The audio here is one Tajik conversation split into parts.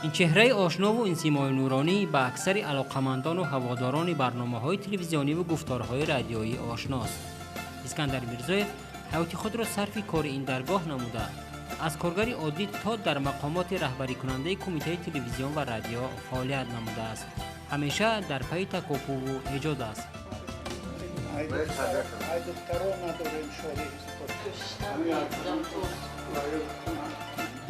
Ин чеҳраи ошнову ин симои нуронӣ ба аксари алоқамандону ҳаводорони барномаҳои телевизиониву гуфторҳои радиоӣ ошност. Искандар Мирзоев ҳаёти худро сарфи кори ин даргоҳ намуда, аз коргари оддӣ то дар мақомоти раҳбарикунандаи Кумитаи телевизион ва радио фаъолият намудааст. Ҳамеша дар пайи такопуву эҷод аст.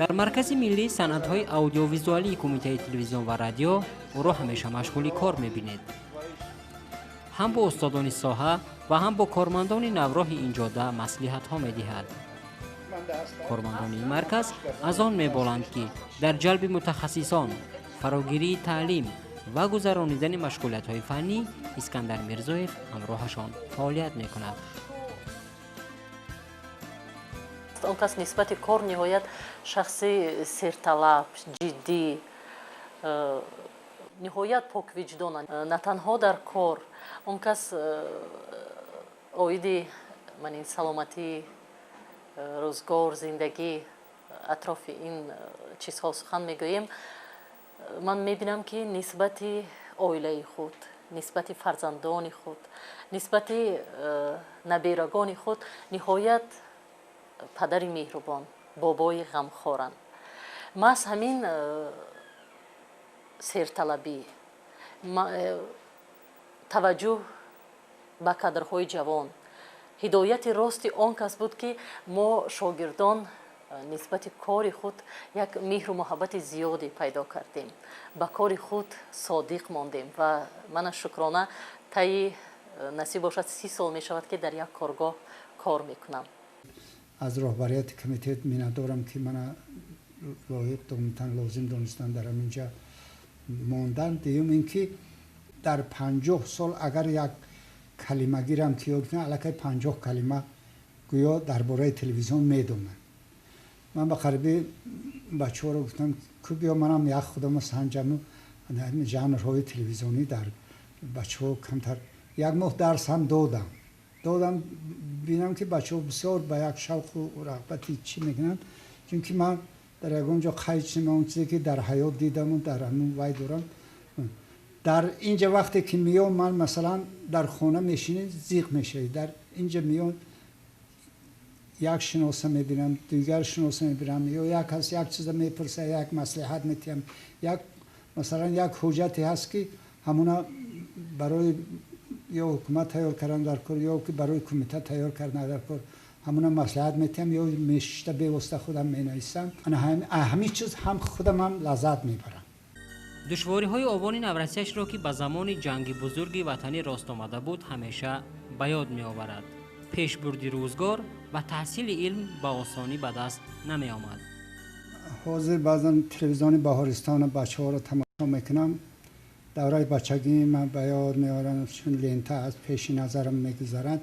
Дар Маркази миллии санъатҳои аудиовизуалии Кумитаи телевизион ва радио ӯро ҳамеша машғули кор мебинед. Ҳам бо устодони соҳа ва ҳам бо кормандони навроҳи ин ҷода маслиҳатҳо медиҳад. Кормандони ин марказ аз он меболанд, ки дар ҷалби мутахассисон, фарогирии таълим ва гузаронидани машғулиятҳои фаннӣ Искандар Мирзоев ҳамроҳашон фаъолият мекунад. Он кас нисбати кор ниҳоят шахси серталаб, ҷиддӣ, ниҳоят поквиҷдон. На танҳо дар кор, он кас оиди ман саломатӣ, рӯзгор, зиндагӣ, атрофи ин чизҳо сухан мегӯем. Ман мебинам, ки нисбати оилаи худ, нисбати фарзандони худ, нисбати наберагони худ ниҳоят падари меҳрубон, бобои ғамхоранд. Маҳз ҳамин серталабӣ, таваҷҷӯҳ ба кадрҳои ҷавон, ҳидояти рости он кас буд, ки мо шогирдон нисбати кори худ як меҳру муҳаббати зиёде пайдо кардем, ба кори худ содиқ мондем ва мана шукрона, таи насиб бошад, 30 сол мешавад, ки дар як коргоҳ кор мекунам. Аз роҳбарияти комитет миннатдорам, ки мана лоиқ донистан, лозим донистан дар ҳаминҷа мондан. Дуюм ин ки дар 50 сол агар як калимагирам ки ёд кунам, аллакай 50 калима гӯё дар бораи телевизион медонам. Ман ба қариби бачаҳоро гуфтам, ку биё манам як худама санҷаму жанрҳои телевизионӣ дар бачаҳо камтар як моҳ дарс ҳам додам, бинам, ки бачаҳо бисёр ба як шавқу рағбати чӣ мекунанд, чунки ман дар ягон ҷо қайд шудам, он чизе ки дар ҳаёт дидаму дар ҳамун вай дорам. Дар инҷа вақте ки меём, ман масалан дар хона мешинед, зиқ мешавед, дар инҷа меём, як шиноса мебинам, дигар шиноса мебинам, ё як кас як чиза мепурса, як маслиҳат метиҳам, як масалан як ҳуҷҷате ҳаст, ки ҳамуна барои ё ҳукумат тайёр кардан дар кор, ё ки барои кумита тайёр кардан дар кор, ҳамуна маслиҳат метиҳам ё мешишта бевосита худам менависам. Ҳамин чиз ҳам худам ҳам лаззат мебарам. Душвориҳои овони наврасиашро, ки ба замони ҷанги бузурги ватанӣ рост омада буд, ҳамеша ба ёд меоварад. Пешбурди рӯзгор ва таҳсили илм ба осонӣ ба даст намеомад. Ҳозир баъзан телевизиони Баҳористона бачаҳоро тамошо мекунам, давраи бачагии ман ба ёд меорам, чун лента аз пеши назарам мегузарад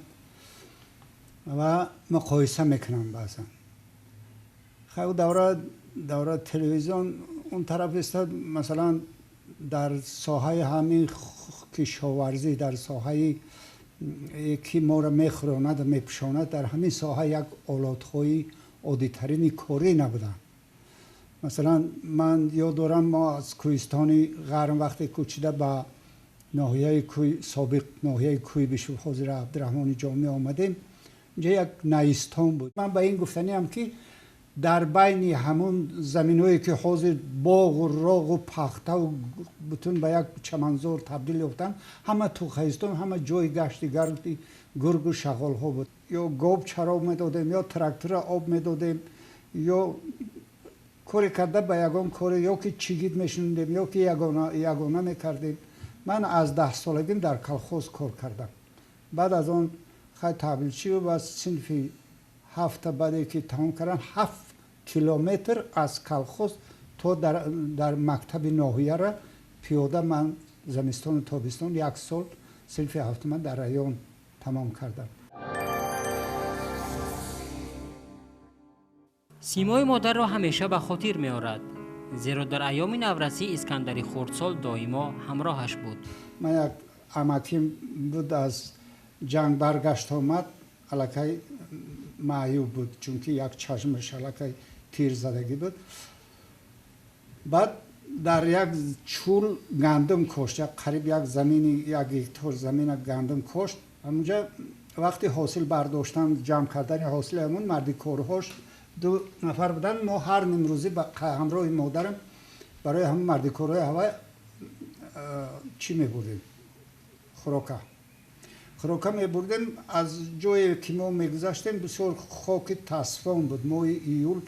ва муқоиса мекунам баъзан. Хай, давра телевизион он тараф истад, масалан дар соҳаи ҳамин кишоварзӣ, дар соҳаи ки моро мехӯронад ва мепӯшонад, дар ҳамин соҳа як олотҳои оддитарини корӣ набуданд. Масалан ман ёд дорам, мо аз кӯҳистони Ғарм вақте кӯчида ба ноҳияи собиқ ноҳияи Кӯйбишев, ҳозира Абдураҳмони Ҷомӣ омадем, инҷа як найистон буд. Ман ба ин гуфтаниам, ки дар байни ҳамун заминҳое, ки ҳозир боғу роғу пахтаву бутун ба як чаманзор табдил ёфтанд, ҳама тухаистон, ҳама ҷои гашти гарди гургу шағолҳо буд. Ё гов чаро медодем, ё трактора об медодем, ё коре карда ба ягон коре, ё ки чигит мешундем, ё ки ягона мекардем. Ман аз 10 солагим дар колхоз кор кардам. Баъд аз он хай таҳбилчӣ ва синфи ҳафта баъде ки тамом кардам, 7 километр аз колхоз то дар мактаби ноҳияра пиёда ман замистону тобистон як сол синфи ҳафтума дар район тамом кардам. Симои модарро ҳамеша ба хотир меорад, зеро дар айёми наврасӣ Искандари хурдсол доимо ҳамроҳаш буд. Ман як амаким буд, аз ҷанг баргашт омад, аллакай маъюб буд, чунки як чашмаш аллакай тир задагӣ буд. Баъд Дар як чӯл гандум кошт, қариб як замини як гектор замина гандум кошт. Ҳамунҷа вақти ҳосил бардоштан, ҷамъ кардани ҳосили ҳамун мардикорҳош ду нафар буданд. Мо ҳар нимрӯзӣ ҳамроҳи модарам барои ҳамун мардикорҳои ҳава чӣ мебурдем? Хӯрока. Хӯрока мебурдем. Аз ҷое ки мо мегузаштем, бисёр хоки тасфон буд. Моҳи июл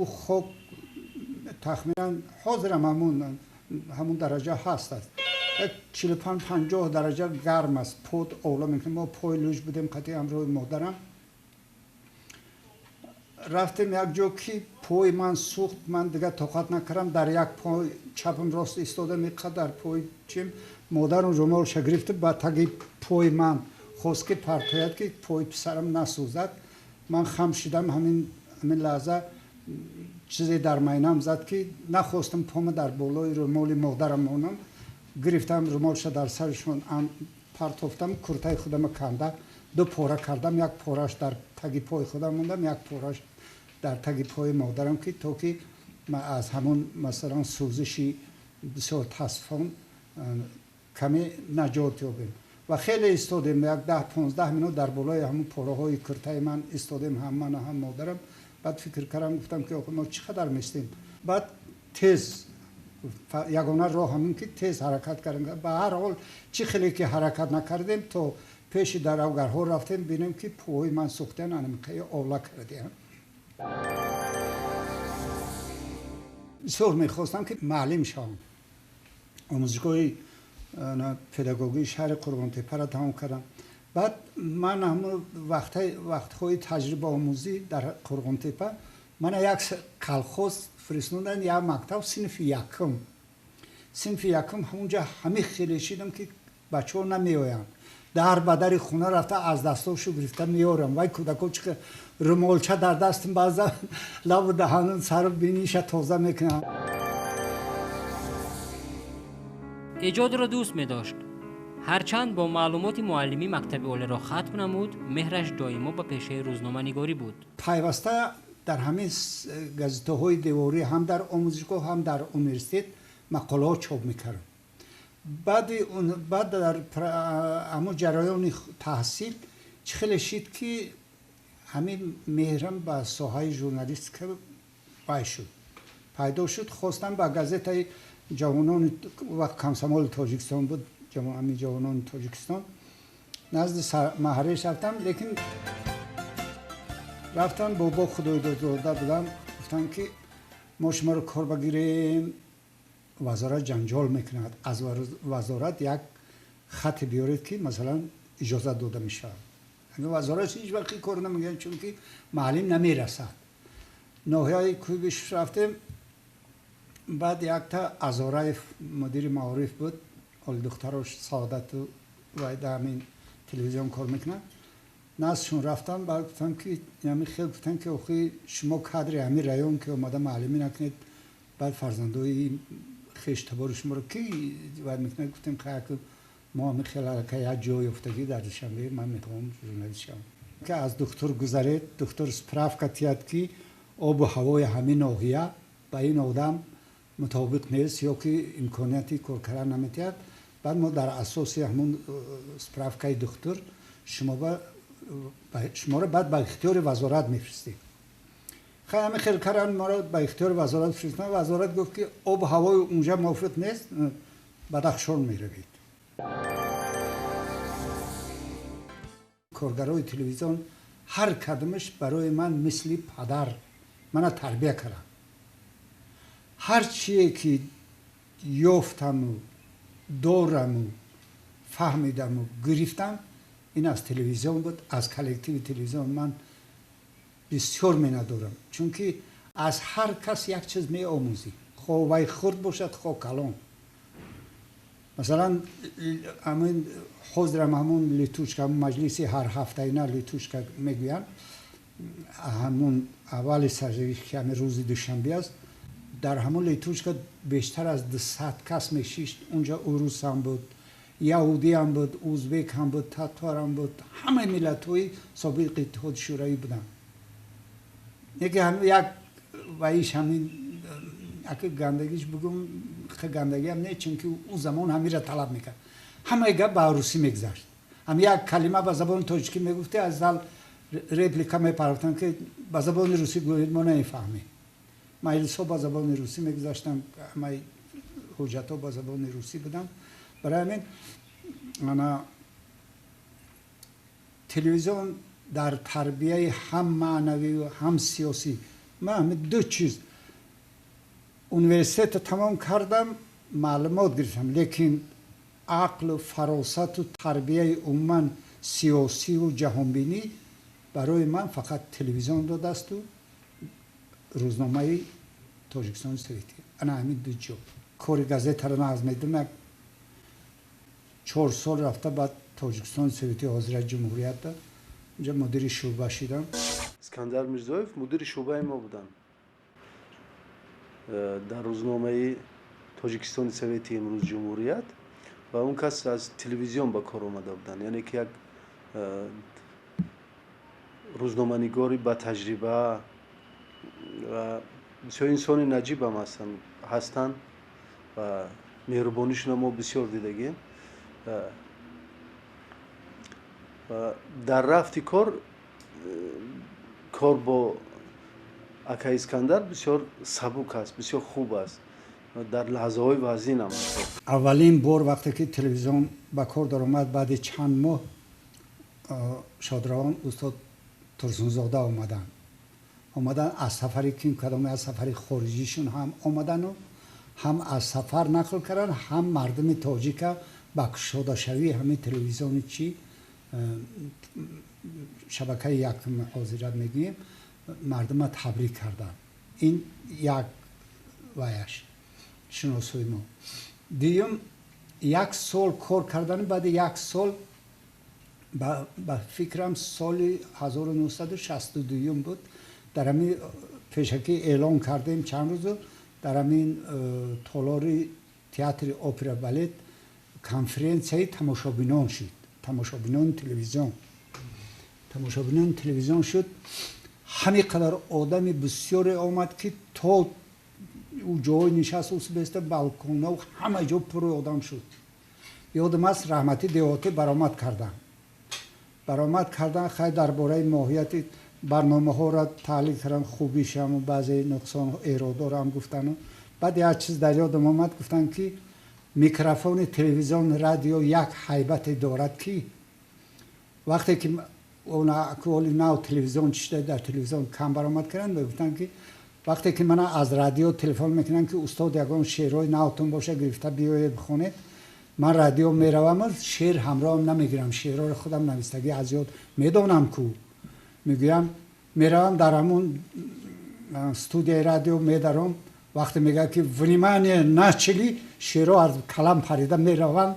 ӯ хок тахминан ҳозирам ҳамун дараҷа ҳаст аст. 45-50 дараҷа гарм аст. Под овла мекунем. Мо пой лӯж будем қатъи ҳамроҳи модарам. Рафтем як ҷо ки пои ман сӯхт, ман дигар тоқат накардам, дар як пой чапам рост истодам, иқадар пой чим. Модарам румолша гирифта ба таги пои ман хост ки партояд, ки пои писарам насӯзад. Ман хам шидам, ҳамин лаҳза чизе дар майнам зад, ки нахостам пома дар болои румоли модарам монам. Гирифтам румолша дар сарашон партофтам, куртаи худама канда ду пора кардам, як пораш дар таги пои худам мондам, як пораш дар таги пои модарам, ки то ки аз ҳамун масалан сӯзиши бисёр тасфон каме наҷот ёбем. Ва хеле истодем, як 10-15 минут дар болои ҳамун пораҳои куртаи ман истодем, ҳам мана ҳам модарам. Баъд фикр кардам, гуфтам ки охир мо чӣ қадар местем. Баъд тез ягона роҳ ҳамин ки тез ҳаракат кардем. Ба ҳар ҳол чӣ хеле ки ҳаракат накардем, то пеши даравгарҳо рафтем, бинем ки пӯҳои ман сӯхтан, анамқаи овла кардем. Бисёр мехостам ки маълим шавам. Омӯзишгоҳи педагогии шаҳри Қурғонтеппаро тамом кардам. Баъд ман ҳамун вақтҳои таҷрибаомӯзӣ дар Қурғонтеппа мана як колхоз фиристоданд, як мактаб, синфи якум. Синфи якум ҳамунҷа ҳамин хеле шидам ки бачаҳо намеоянд. Дар ба дари хона рафта аз дастошу гирифта меорам. Вай кӯдако чӣ румолча дар дастам, баъза лабу даҳану сару биниша тоза мекунам. Эҷодро дӯст медошт. Ҳарчанд бо маълумоти муаллимӣ мактаби олиро хатм намуд, меҳраш доимо ба пешаи рӯзноманигорӣ буд. Пайваста дар ҳамин газетаҳои деворӣ ҳам дар омӯзишгоҳ, ҳам дар университет мақолаҳо чоп мекардам. Баъд дар ҳамон ҷараёни таҳсил чӣ хеле шид ки ҳамин меҳрам ба соҳаи журналистика вай шуд, пайдо шуд. Хостам ба газетаи ҷавонони вақт Комсомоли Тоҷикистон буд, ҳамин ҷавонони Тоҷикистон, назди маҳаррир рафтам, лекин рафтам бобо Худойдодзода будам, гуфтам ки мо шуморо кор багирем, вазорат ҷанҷол мекунад, аз вазорат як хате биёред ки масалан иҷозат дода мешавад. Вазорат ҳеҷ вақт кор намекунад, чунки маълим намерасад. Ноҳияи Кӯйбиш рафтем, баъд якта Азораев мудири маориф буд, оли духтарош Саодату вай дар ҳамин телевизион кор мекунад. Наздшон рафтам, баъд гуфтам ки ҳамин хел гуфтам ки охи шумо кадри ҳамин район ки омада маълимӣ накунед, баъд фарзандои хештабори шуморо ки вай мекунад? Гуфтем хай мо ҳамин хел як ҷой ёфтагӣ дар Душанбе, ман мехоҳам журналист шавам. Ки аз духтур гузаред, духтур справка тиҳад ки обу ҳавои ҳамин ноҳия ба ин одам мутобиқ нест ё ки имконияти кор кардан наметиҳад. Баъд мо дар асоси ҳамун справкаи духтур шуморо баъд ба ихтиёри вазорат мефиристем. Хай ҳамин хел кардан, моро ба ихтиёри вазорат фиристоданд. Вазорат гуфт ки обу ҳавои унҷа мувофиқ нест, Бадахшон меравед. Коргарои телевизион ҳар кадомаш барои ман мисли падар мана тарбия карданд. Ҳар чие ки ёфтаму дораму фаҳмидаму гирифтам, ин аз телевизион буд, аз коллективи телевизион ман бисёр менадорам, чунки аз ҳар кас як чиз меомӯзӣ, хо вай хурд бошад, хо калон. Масалан ҳамин ҳозирам ҳамун литучка, ҳамун маҷлиси ҳар ҳафтаина литучка мегӯянд, ҳамун аввали саждагӣ ки ҳамин рӯзи душанбе аст, дар ҳамун литучка бештар аз 200 кас мешишт. Унҷа урус ҳам буд, яҳудӣ ҳам буд, узбек ҳам буд, татар ҳам буд, ҳамаи миллатҳои собиқи Иттиҳоди Шӯравӣ буданд. Яке як ваиш ҳамин Ака гандагиш бугум, гандагиам не, чунки ӯ замон ҳамира талаб мекард. Ҳамаи гап ба русӣ мегузашт. Ҳам як калима ба забони тоҷикӣ мегуфтӣ, аз зал реплика мепарафтанд, ки ба забони русӣ гӯед, мо намефаҳмем. Маҷлисҳо ба забони русӣ мегузаштанд, ҳамаи ҳуҷҷатҳо ба забони русӣ буданд. Барои ҳамин ана телевизион дар тарбияи ҳам маънавию ҳам сиёсӣ, ман ҳамин ду чиз университетро тамом кардам, маълумот гирифтам, лекин ақлу фаросату тарбияи умуман сиёсиву ҷаҳонбинӣ барои ман фақат телевизион додасту рӯзномаи Тоҷикистони Советӣ. Ана ҳамин ду ҷо. Кори газетаро нағз медидам. Як 4 сол рафта, баъд Тоҷикистони Советӣ, ҳозира Ҷумҳуриятда, унҷа мудири шӯъба шидам. Искандар Мирзоев мудири шӯъбаи мо буданд дар рӯзномаи Тоҷикистони Совети, имрӯз Ҷумҳурият, ва он кас аз телевизион ба кор омада буданд, яъне ки як рӯзноманигори батаҷриба ва бисёр инсони наҷибам ҳастанд ва меҳрубонишона мо бисёр дидагем. Ва дар рафти кор бо ака Искандар бисёр сабук аст, бисёр хуб аст дар лаҳзаҳои вазнинам. Аввалин бор вақте ки телевизион ба кор даромад, баъди чанд моҳ шодравон устод Турсунзода омаданд аз сафари ким кадоме аз сафари хориҷишон ҳам омадану ҳам аз сафар нақл карданд, ҳам мардуми тоҷика ба кушодашавии ҳамин телевизиони чӣ шабакаи якум ҳозират мегӯем, мардума табрик карданд. Ин як ваяш шиносои мо. Дуюм, як сол кор кардани, баъди як сол, ба фикрам, соли 1962 буд, дар ҳамин пешакӣ эълон кардем чанд рӯзу дар ҳамин толори театри опера балет конференсияи тамошобинон шуд, тамошобинони телевизион шуд. Ҳамин қадар одами бисёре омад, ки то ӯ ҷои нишаст усбеста балконав ҳама ҷо пури одам шуд. Ёдам аст, раҳматӣ Деҳотӣ баромад кардан. Хай, дар бораи моҳияти барномаҳоро таҳлил кардам, хубишам, баъзе нуқсон эродорам гуфтану баъд як чиз дар ёдам омад, гуфтанд, ки микрофони телевизион, радио як ҳайбате дорад, ки вақте ки оли нав телевизион чида, дар телевизион кам баромад карданд, гуфтанд, ки вақте ки мана аз радио телефон мекунанд, ки устод, ягон шеърҳои навтон боша, гирифта биёед, бихонед, ман радио меравам, шеър ҳамроҳам намегирам, шеърҳоро худам навистагӣ аз ёд медонам ку, мегӯям, меравам дар ҳамун студияи радио медаром, вақте мегӯяд, ки «Внимание, начали», шеърҳо аз калам парида мераванд.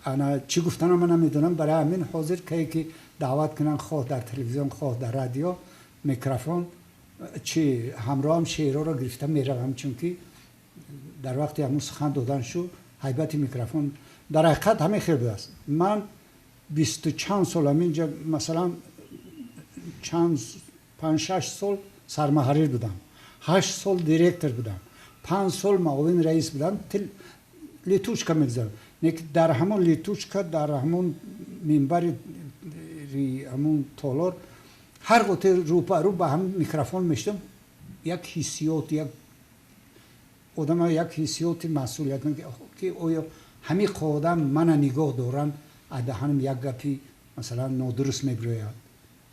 Ана чӣ гуфтанам ман намедонам. Барои ҳамин ҳозир кае ки даъват кунанд, хоҳ дар телевизион, хоҳ дар радио, микрофон чи ҳамроҳам шеърҳоро гирифта меравам, чунки дар вақти ҳамун сухан додан шу ҳайбати микрофон дар ҳақиқат ҳамин хел будааст. Ман бисту чанд сол ҳаминҷа, масалан, чанд 5-6 сол сармуҳаррир будам, 8 сол директор будам, 5 сол муовини раис будам. Летучка мегузарам, дар ҳамон летучка, дар ҳамон минбари ҳамон толор ҳар гоҳ рӯпарӯ ба ҳамин микрофон мешудам, як ҳиссиёт, як одама як ҳиссиёти масъулият, ки оё ҳамин одам мана нигоҳ доранд, аз даҳанам як гапи масалан нодуруст мебирояд.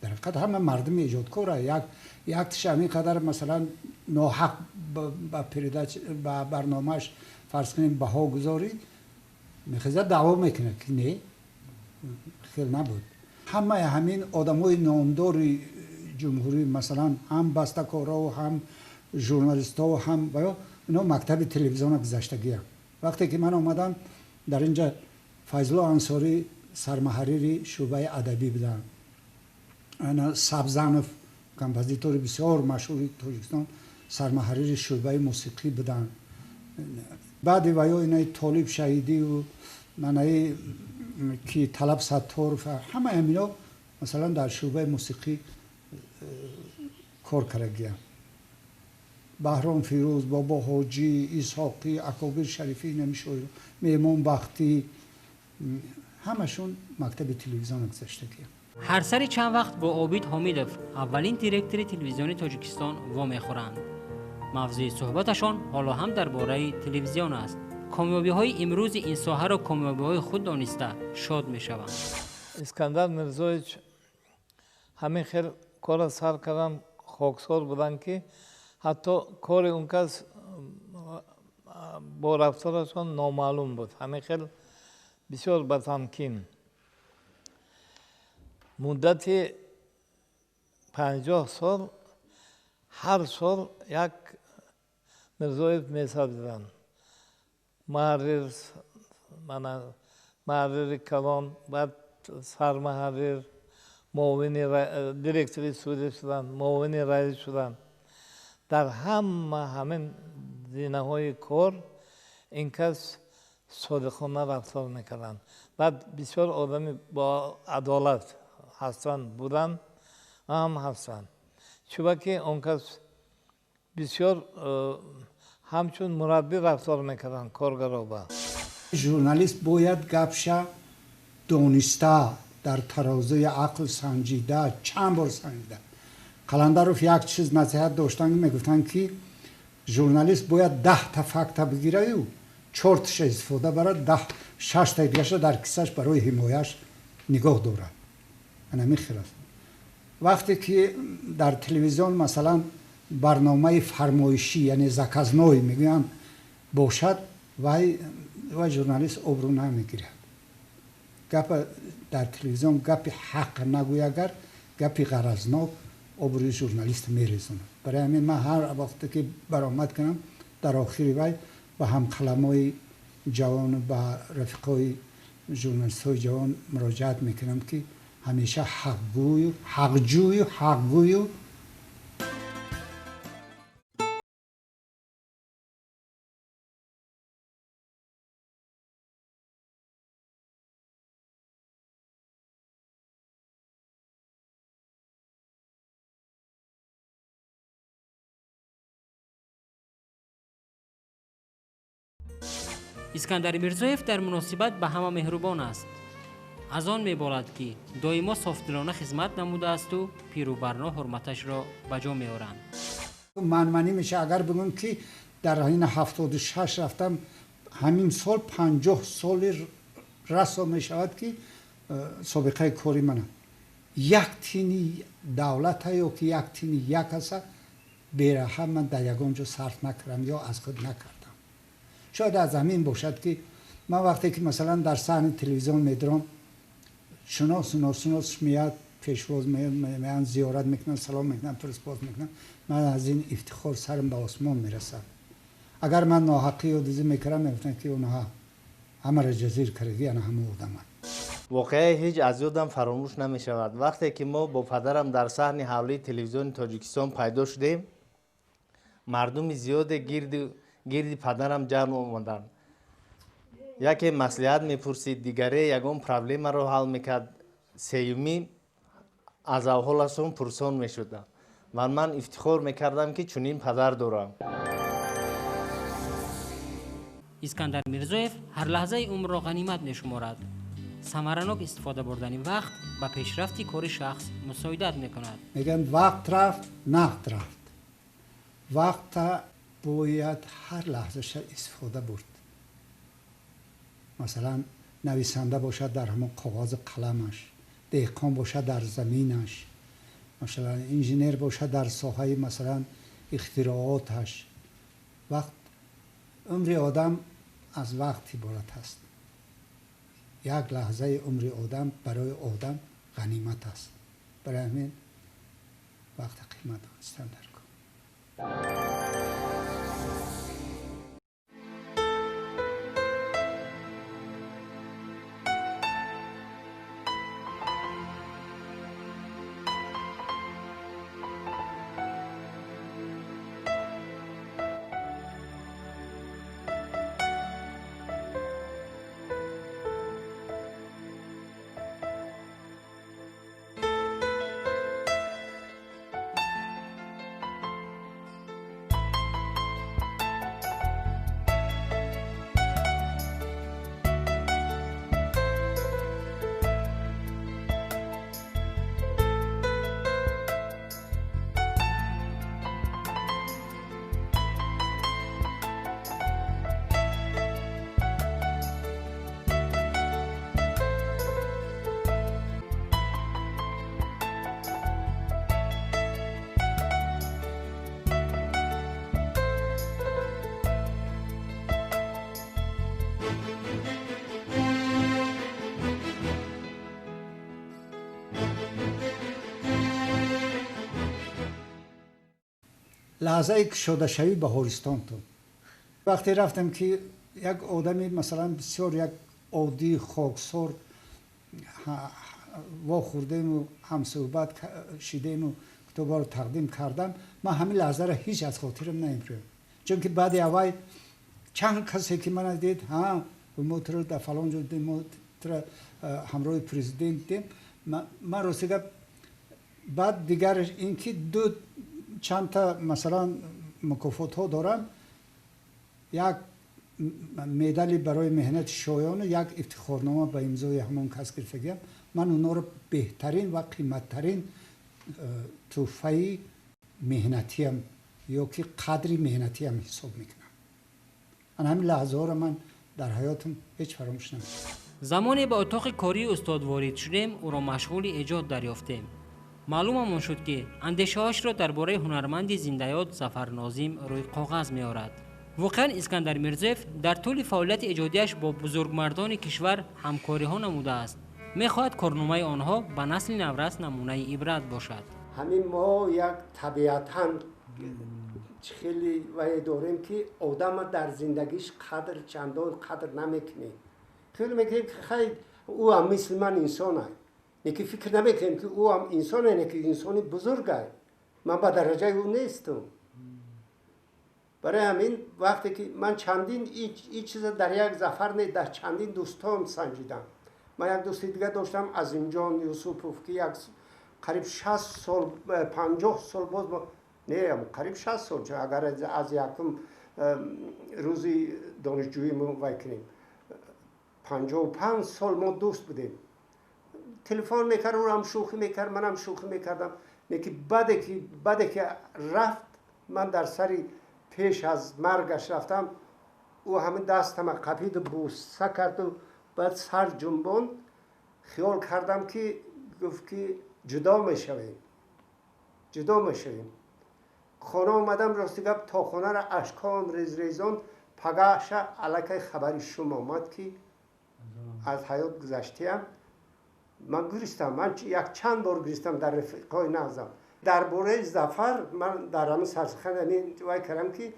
Дар ҳақиқат ҳама мардуми эҷодкора як якташ ҳамин қадар масалан ноҳақ ба передач, ба барномааш, фарз кунем, баҳо гузорӣ, мехезад, даъво мекунад, ки не, хел набуд. Ҳамаи ҳамин одамои номдори ҷумҳурӣ, масалан, ҳам бастакоров, ҳам журналистҳо, ҳам ино мактаби телевизиона гузаштагиям. Вақте ки ман омадам, дар инҷа Файзулло Ансорӣ сармуҳаррири шӯъбаи адабӣ буданд, ана Сабзанов, композитори бисёр машҳури Тоҷикистон, сармуҳаррири шӯъбаи мусиқӣ буданд. Баъди ваё инаи Толиб Шаҳидию манаи ки Талаб Сатторов, ҳамаи ҳамино масалан дар шӯъбаи мусиқӣ кор кардагиям. Баҳром Фирӯз, Бобо Ҳоҷӣ, Исҳоқӣ, Акобир Шарифӣ, инами шоиро, Меҳмон Бахтӣ, ҳамашон мактаби телевизиона гузаштагиям. Ҳар сари чанд вақт бо Обид Ҳомидов, аввалин директори телевизиони Тоҷикистон, вомехӯранд. Мавзӯи суҳбаташон ҳоло ҳам дар бораи телевизион аст. Комёбиҳои имрӯзи ин соҳаро комёбиҳои худ дониста шод мешаванд. Искандар Мирзоевич ҳамин хел корро сар кардам, хоксор буданд, ки ҳатто кори он кас бо рафторашон номаълум буд. Ҳамин хел бисёр батамкин. Муддати 50 сол ҳар сол як Мирзоев месабзиданд. Муҳаррир, мана муҳаррири калон, баъд сармуҳаррир, муовини директори студия шуданд, муовини раис шуданд. Дар ҳама ҳамин зинаҳои кор ин кас содиқона рафтор мекарданд. Баъд бисёр одами бо адолат ҳастанд, буданд ва ҳам ҳастанд. Чунки он кас бисёр ҳамчун мураббӣ рафтор мекарданд коргароба. Журналист бояд гапша дониста, дар тарозуи ақл санҷида, чанд бор санҷида. Қаландаров як чиз насиҳат доштанд, мегуфтанд, ки журналист бояд 10та факта бигираю 4таша истифода барад, 6таи дигаша дар кисаш барои ҳимояш нигоҳ дорад. Ана хел аст. Вақте ки дар телевизион масалан барномаи фармоишӣ, яъне заказной мегӯянд, бошад, вай журналист обрӯ намегирад. Гапа дар телевизион гапи ҳақ нагӯй, агар гапи ғаразнок, обрӯи журналист мерезонад. Барои ҳамин ман ҳар вақте ки баромад кунам, дар охири вай ба ҳамқаламои ҷавону ба рафиқои журналистҳои ҷавон муроҷиат мекунам, ки ҳамеша ҳақгӯю, ҳақҷӯю, ҳақгӯю. Искандар Мирзоев дар муносибат ба ҳама меҳрубон аст. Аз он меболад, ки доимо софдилона хизмат намудаасту пиру барно ҳурматашро ба ҷо меоранд. Манманӣ меша агар бигӯм, ки дар ин 76 рафтам, ҳамин сол 50 соли расо мешавад, ки собиқаи кори манам. Як тини давлата ё ки як тини як аса бераҳам ман дар ягон ҷо сарф накардам ё аз худ накардам. Шояд аз ҳамин бошад, ки ман вақте ки масалан дар саҳни телевизион медурам, шиносу ношинос меяд, пешвоз меянд, зиёрат мекунанд, салом мекунанд, пурспос мекунанд. Ман аз ин ифтихор сарам ба осмон мерасад. Агар ман ноҳақӣ ё дузӣ мекардам, мегуфтанд, ки онҳо ҳамаро ҷазир кардаги, ана ҳама одаманд. Воқеа ҳеҷ аз ёдам фаромӯш намешавад. Вақте ки мо бо падарам дар саҳни ҳавлии телевизиони Тоҷикистон пайдо шудем, мардуми зиёде гирди падарам ҷамъ омаданд. Яке маслиҳат мепурсид, дигаре ягон проблемаро ҳал мекард, сеюмӣ аз аҳволашон пурсон мешудам. Ва ман ифтихор мекардам, ки чунин падар дорам. Искандар Мирзоев ҳар лаҳзаи умрро ғанимат мешуморад. Самаранок истифода бурдани вақт ба пешрафти кори шахс мусоидат мекунад. Мегӯянд, вақт рафт, нақд рафт. Вақта бояд ҳар лаҳзаша истифода бурд. Масалан, нависанда бошад дар ҳамон коғози қаламаш, деҳқон бошад дар заминаш, масалан инженер бошад дар соҳаи масалан ихтирооташ. Вақт, умри одам аз вақт иборат аст. Як лаҳзаи умри одам барои одам ғанимат аст. Барои ҳамин вақта қимат донистан дар кор. Лаҳзаи кушодашавӣ Баҳористон ту вақте рафтам, ки як одами, масалан, бисёр як оддии хоксор вохӯрдему ҳамсӯҳбат шидему китобаро тақдим кардам. Ман ҳамин лаҳзаро ҳеҷ аз хотирам намебурам, чунки баъди аввал чанд касе ки мана дид: «Ҳа, мо туро дар фалон ҷо дидем, мо туро ҳамроҳи президент дидем». Ман, рости гап, баъд дигар ин ки ду чандта, масалан, мукофотҳо дорам: як медали барои меҳнати шоёну як ифтихорнома ба имзои ҳамон кас гирифтагиам. Ман онҳоро беҳтарин ва қиматтарин тӯҳфаи меҳнатиам ё ки қадри меҳнатиам ҳисоб мекунам. Ана ҳамин лаҳзаҳоро ман дар ҳаётам ҳеҷ фаромӯш намекунам. Замоне ба утоқи кории устод ворид шудем, ӯро машғули эҷод дарёфтем. Маълумамон шуд, ки андешаҳояшро дар бораи ҳунарманди зиндаёд Зафар Нозим рӯи коғаз меорад. Воқеан, Искандар Мирзоев дар тӯли фаъолияти эҷодиаш бо бузургмардони кишвар ҳамкориҳо намудааст. Мехоҳад корномаи онҳо ба насли наврас намунаи ибрат бошад. Ҳамин мо як табиатан хеле вае дорем, ки одама дар зиндагиш қадр чандон қадр намекунем. Фикр мекунем, ки хай, ӯ ҳам мисли ман инсон ай, лекин фикр намекунем, ки ӯ ҳам инсон ай, лекин инсони бузург ай, ман ба дараҷаи ӯ нестам. Барои ҳамин вақте ки ман чандин ин чиза дар як Зафар не, дар чандин дӯстон санҷидам. Ман як дӯсти дига доштам, Азимҷон Юсупов, ки як қариб 60 сол, 50 сол боз, не, қариб 60 сол, агар аз якум рӯзи донишҷӯӣ мо вай кунем, 55 сол мо дӯст будем. Телефон мекард, ӯрам шӯхӣ мекард, манам шӯхӣ мекардам. Лекин баъде ки рафт, ман дар сари пеш аз маргаш рафтам, ӯ ҳамин дастама қапиду бӯса карду баъд сар ҷунбонд. Хиёл кардам, ки гуфт, ки ҷудо мешавем, ҷудо мешавем. Хона омадам, рости гап, то хонаро ашком резрезон. Пагаша аллакай хабари шум омад, ки аз ҳаёт гузаштиям. Ман гиристам, ман як чанд бор гиристам дар рафиқҳои нағзам. Дар бораи Зафар ман дар ҳамин сарсухан вай кардам, ки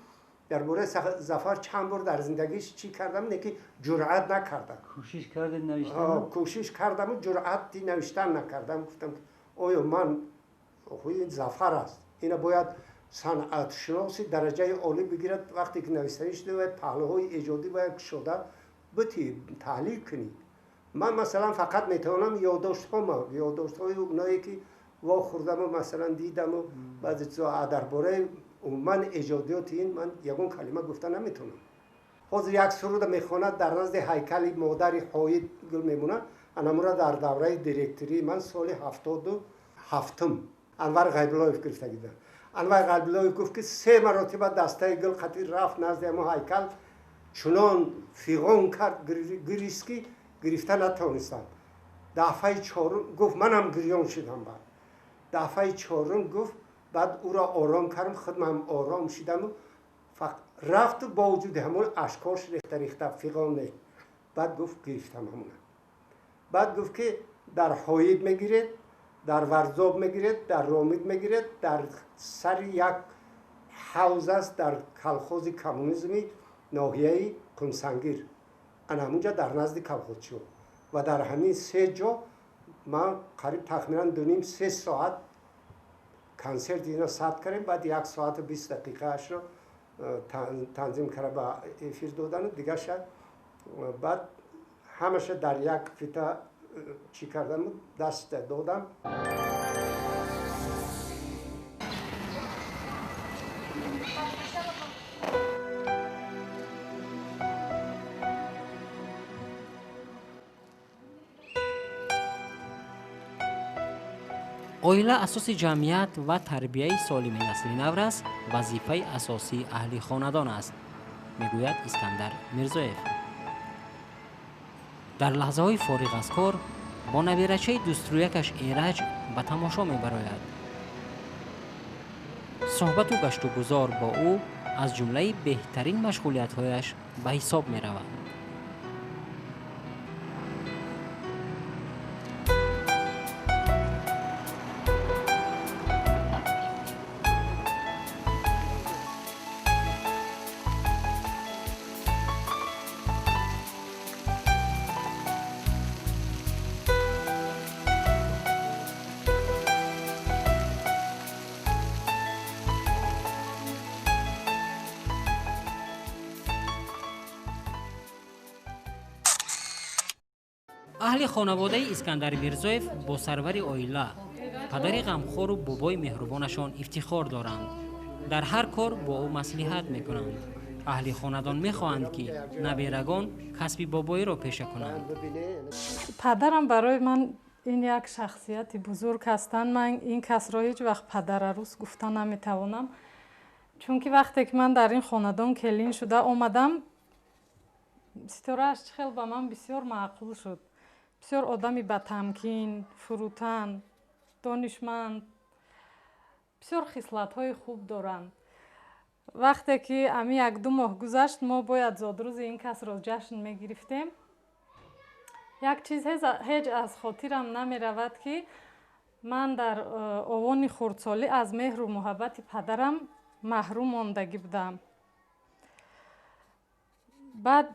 дар бораи Зафар чанд бор дар зиндагиш чӣ кардам, не ки ҷуръат накардам. Кӯшиш кардед навиштан? Кӯшиш кардаму ҷуръати навиштан накардам. Гуфтам, оё ман, ин Зафар аст, ина бояд санъатшиноси дараҷаи олӣ бигирад, вақте ки навистанӣ шуда, бояд паҳлӯҳои эҷодӣ бояд кушода бити таҳлил кунӣ. Ман, масалан, фақат метавонам ёддоштҳома, ёддоштҳои оное ки вохӯрдаму, масалан, дидаму баъзе чизо. Дар бораи умуман эҷодиёти ин ман ягон калима гуфта наметавонам. Ҳозир як суруда мехонад, дар назди ҳайкали модари ҳоид гул мемонад. Анамура дар давраи директории ман соли 77-ум Анвар Ғайбуллоев гирифта гидам. Анвар Ғайбуллоев гуфт, ки се маротиба дастаи гул қатӣ рафт назди ҳамон ҳайкал, чунон фиғон кард, гирист, ки гирифта натавонистам. Дафъаи чорум гуфт, манам гирён шудам. Баъд дафъаи чорум гуфт, баъд ӯро ором кардам, худмам ором шидаму рафту бо вуҷуди ҳамон ашкош рехта рехта фиғон не. Баъд гуфт, гирифтам ҳамона. Баъд гуфт, ки дар Ҳоид мегиред, дар Варзоб мегиред, дар Ромид мегиред, дар сари як ҳавз аст дар колхози Коммунизми ноҳияи Қумсангир, ана ҳамунҷа дар назди колхозчиҳо. Ва дар ҳамин се ҷо ман қариб тахминан 2.5-3 соат консерт ино сабт кардем. Баъд 1 соату 20 дақиқаашро танзим карда ба эфир додану дигарша баъд ҳамаша дар як фита чӣ кардаму даст додам. Оила асоси ҷамъият ва тарбияи солими насли наврас вазифаи асосии аҳли хонадон аст, мегӯяд Искандар Мирзоев. Дар лаҳзаҳои фориғ аз кор бо набирачаи дӯстрӯякаш Эраҷ ба тамошо мебарояд. Суҳбату гаштугузор бо ӯ аз ҷумлаи беҳтарин машғулиятҳояш ба ҳисоб меравад. Аҳли хонаводаи Искандар Мирзоев бо сарвари оила, падари ғамхору бобои меҳрубонашон ифтихор доранд. Дар ҳар кор бо ӯ маслиҳат мекунанд. Аҳли хонадон мехоҳанд, ки наберагон касби бобоиро пеша кунанд. Падарам барои ман ин як шахсияти бузург ҳастанд. Ман ин касро ҳеҷ вақт падарарӯс гуфта наметавонам, чунки вақте ки ман дар ин хонадон келин шуда омадам, ситорааш чӣ хел ба ман бисёр маъқул шуд. Бисёр одами батамкин, фурӯтан, донишманд, бисёр хислатҳои хуб доранд. Вақте ки ами як-ду моҳ гузашт, мо бояд зодрӯзи ин касро ҷашн мегирифтем. Як чиз ҳеҷ аз хотирам намеравад, ки ман дар овони хурдсолӣ аз меҳру муҳаббати падарам маҳрум мондагӣ будам. Баъд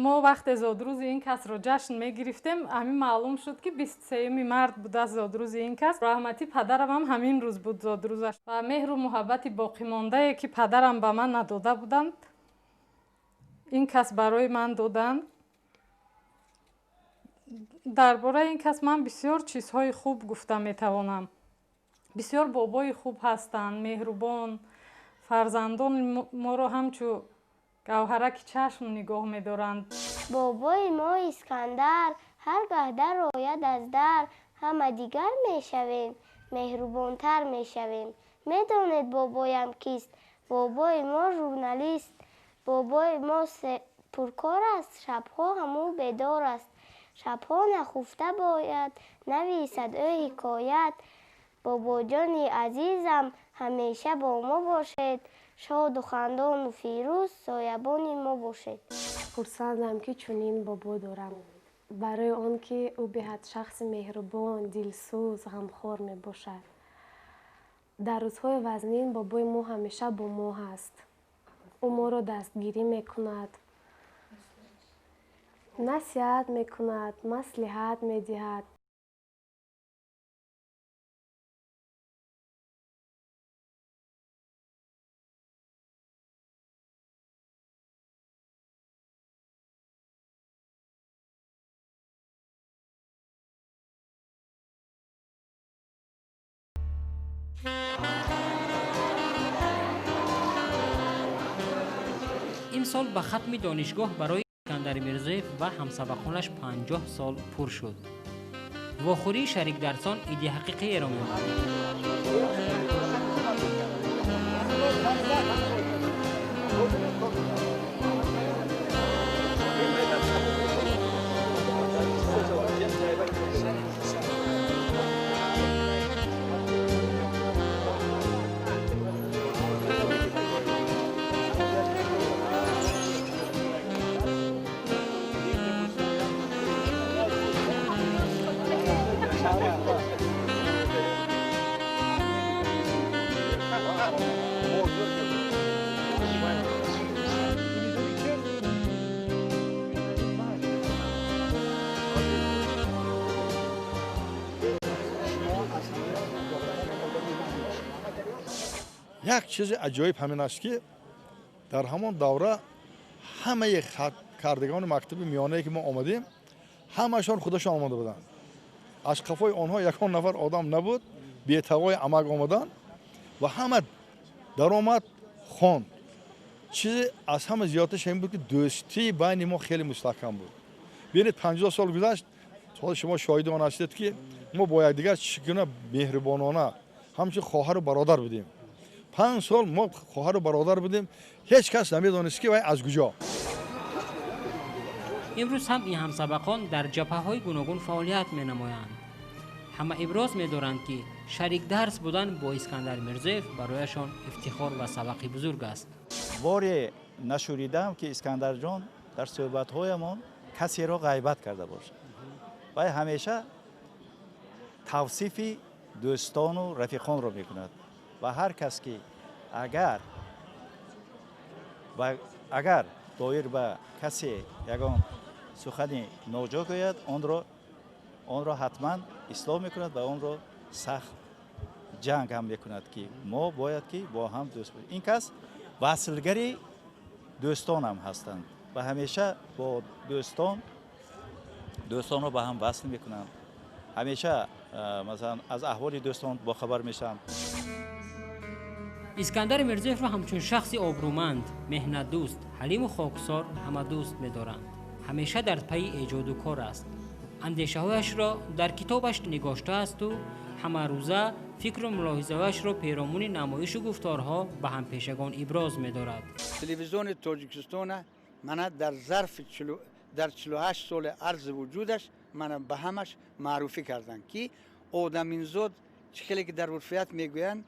мо вақте зодрӯзи ин касро ҷашн мегирифтем, ҳамин маълум шуд, ки 23 март будааст зодрӯзи ин кас. Раҳмати падарамам ҳамин рӯз буд зодрӯзаш ва меҳру муҳаббати боқимондае, ки падарам ба ман надода буданд, ин кас барои ман доданд. Дар бораи ин кас ман бисёр чизҳои хуб гуфта метавонам. Бисёр бобои хуб ҳастанд, меҳрубон, фарзандони моро ҳамчу гавҳараки чашм нигоҳ медоранд. Бобои мо Искандар ҳар гаҳ дар ояд аз дар, ҳама дигар мешавем, меҳрубонтар мешавем. Медонед бобоям кист? Бобои мо журналист. Бобои мо пуркор аст, шабҳо ҳамӯ бедор аст. Шабҳо нахуфта бояд нависад ӯ ҳикоят. Бобоҷони азизам, ҳамеша бо мо бошед, шоду хандону фирӯз соябони мо бошед. Хурсандам, ки чунин бобо дорам, барои он ки ӯ беҳад шахси меҳрубон, дилсӯз, ғамхор мебошад. Дар рӯзҳои вазнин бобои мо ҳамеша бо мо ҳаст. Ӯ моро дастгирӣ мекунад, насиҳат мекунад, маслиҳат медиҳад. Имсол ба хатми донишгоҳ барои Искандар Мирзоев ва ҳамсабақонаш 50 сол пур шуд. Вохӯрии шарикдарсон иди ҳақиқиеро меовард. Як чизи аҷоиб ҳамин аст, ки дар ҳамон давра ҳамаи хаткардагони мактаби миёнае, ки мо омадем, ҳамашон худашон омода буданд. Аз қафои онҳо ягон нафар одам набуд, бетавои амак омаданд ва ҳама даромад хонд. Чизе аз ҳама зиёдтараш ҳамин буд, ки дӯстии байни мо хеле мустаҳкам буд. Бинед, 50 сол гузашт, ҳоло шумо шоҳиди он ҳастед, ки мо бо якдигар чӣ гуна меҳрубонона ҳамчун хоҳару бародар будем. 5 сол мо хоҳару бародар будем, ҳеҷ кас намедонист, ки вай аз куҷо. Имрӯз ҳам ин ҳамсабақон дар ҷабҳаҳои гуногун фаъолият менамоянд. Ҳама иброз медоранд, ки шарикдарс будан бо Искандар Мирзоев барояшон ифтихор ва сабақи бузург аст. Боре нашунидам, ки Искандарҷон дар суҳбатҳоямон касеро ғайбат карда бошад. Вай ҳамеша тавсифи дӯстону рафиқонро мекунад ва ҳар кас ки агар доир ба касе ягон сухани ноҷо гӯяд, онро ҳатман ислоҳ мекунад ва онро сахт ҷанг ҳам мекунад, ки мо бояд ки бо ҳам дӯст бошем. Ин кас васлгари дӯстонам ҳастанд. Ва ҳамеша бо дӯстон, дӯстонро ба ҳам васл мекунанд. Ҳамеша, масалан, аз аҳволи дӯстон бохабар мешаванд. Искандари Мирзоевро ҳамчун шахси обрӯманд, меҳнатдӯст, ҳалиму хоксор ҳама дӯст медоранд. Ҳамеша дар пайи эҷоду кор аст. Андешаҳояшро дар китобаш нигоштаасту ҳамарӯза фикру мулоҳизаҳояшро перомуни намоишу гуфторҳо ба ҳампешагон иброз медорад. Телевизиони Тоҷикистона мана дар зарфи дар 48 соли арзи вуҷудаш мана ба ҳамаш маъруфӣ карданд, ки одаминзод чӣ хеле ки дар урфият мегӯянд,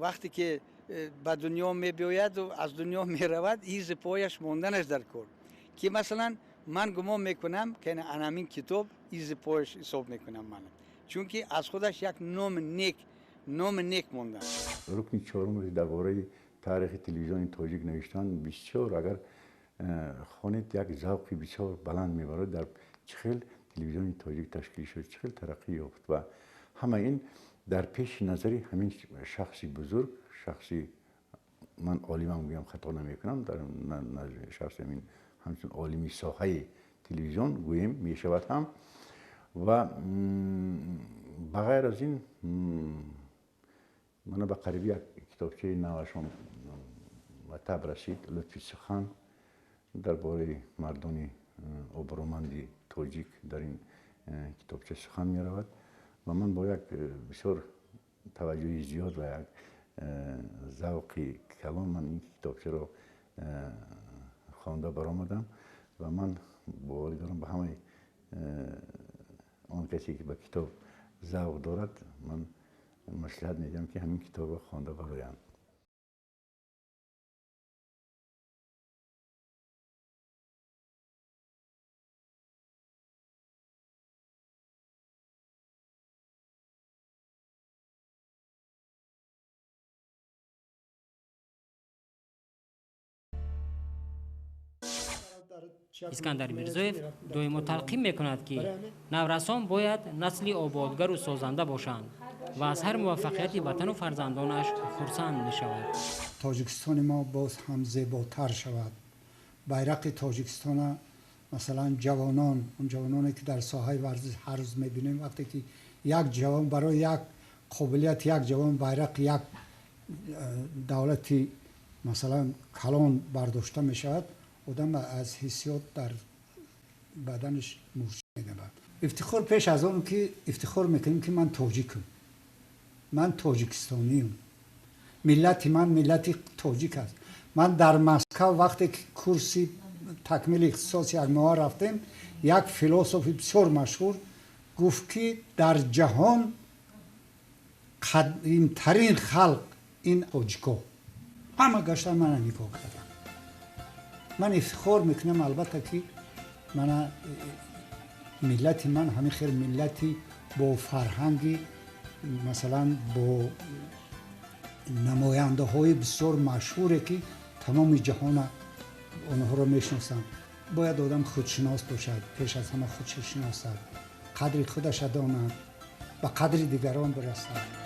вақте ки ба дунё мебиёяду аз дунё меравад, изи пояш монданаш дар кор, ки масалан ман гумон мекунам, ки анамин китоб изи пояш ҳисоб мекунам ман, чунки аз худаш як номи нек мондан. Рукни чорум дар бораи таърихи телевизиони тоҷик навиштан бисёр, агар хонед, як завқи бисёр баланд мебарад, дар чӣ хел телевизиони тоҷик ташкил шуд, чӣ хел тараққӣ ёфт ва ҳама ин дар пеши назари ҳамин шахси бузург, шахси ман олимам гӯям хато намекунам, дар шахси ҳамин ҳамчун олими соҳаи телевизион гӯем мешавад ҳам. Ва ба ғайр аз ин мана ба қариби як китобчаи навашон ба таб расид, «Лутфи сухан», дар бораи мардони обрӯманди тоҷик дар ин китобча сухан меравад ва ман бо як бисёр таваҷҷӯҳи зиёд ва як завқи калон ман ин китобчаро хонда баромадам ва ман боварӣ дорам, ба ҳамаи он касе ки ба китоб завқ дорад, ман маслиҳат медиҳам, ки ҳамин китобро хонда бароянд. Искандар Мирзоев доимо талқин мекунад, ки наврасон бояд насли ободгару созанда бошанд ва аз ҳар муваффақияти ватану фарзандонаш хурсанд мешавад. Тоҷикистони мо боз ҳам зеботар шавад. Байрақи Тоҷикистона, масалан, ҷавонон, он ҷавононе ки дар соҳаи варзиш ҳар рӯз мебинем, вақте ки як ҷавон барои як қобилияти як ҷавон байрақи як давлати, масалан, калон бардошта мешавад, одам аз ҳиссиёт дар баданаш мурча медавад. Ифтихор, пеш аз он ки ифтихор мекунем, ки ман тоҷикам, ман тоҷикистониам, миллати ман миллати тоҷик аст. Ман дар Москав вақте ки курси такмили ихтисоси якмоҳа рафтем, як философи бисёр машҳур гуфт, ки дар ҷаҳон қадимтарин халқ ин тоҷико. Ҳама гаштан мана нигоҳ кардам. Ман ифтихор мекунам, албатта, ки мана миллати ман ҳамин хел миллати бо фарҳанги, масалан, бо намояндаҳои бисёр машҳуре, ки тамоми ҷаҳона онҳоро мешиносанд. Бояд одам худшинос бошад, пеш аз ҳама худшиносад, қадри худаша донад, ба қадри дигарон бирасад.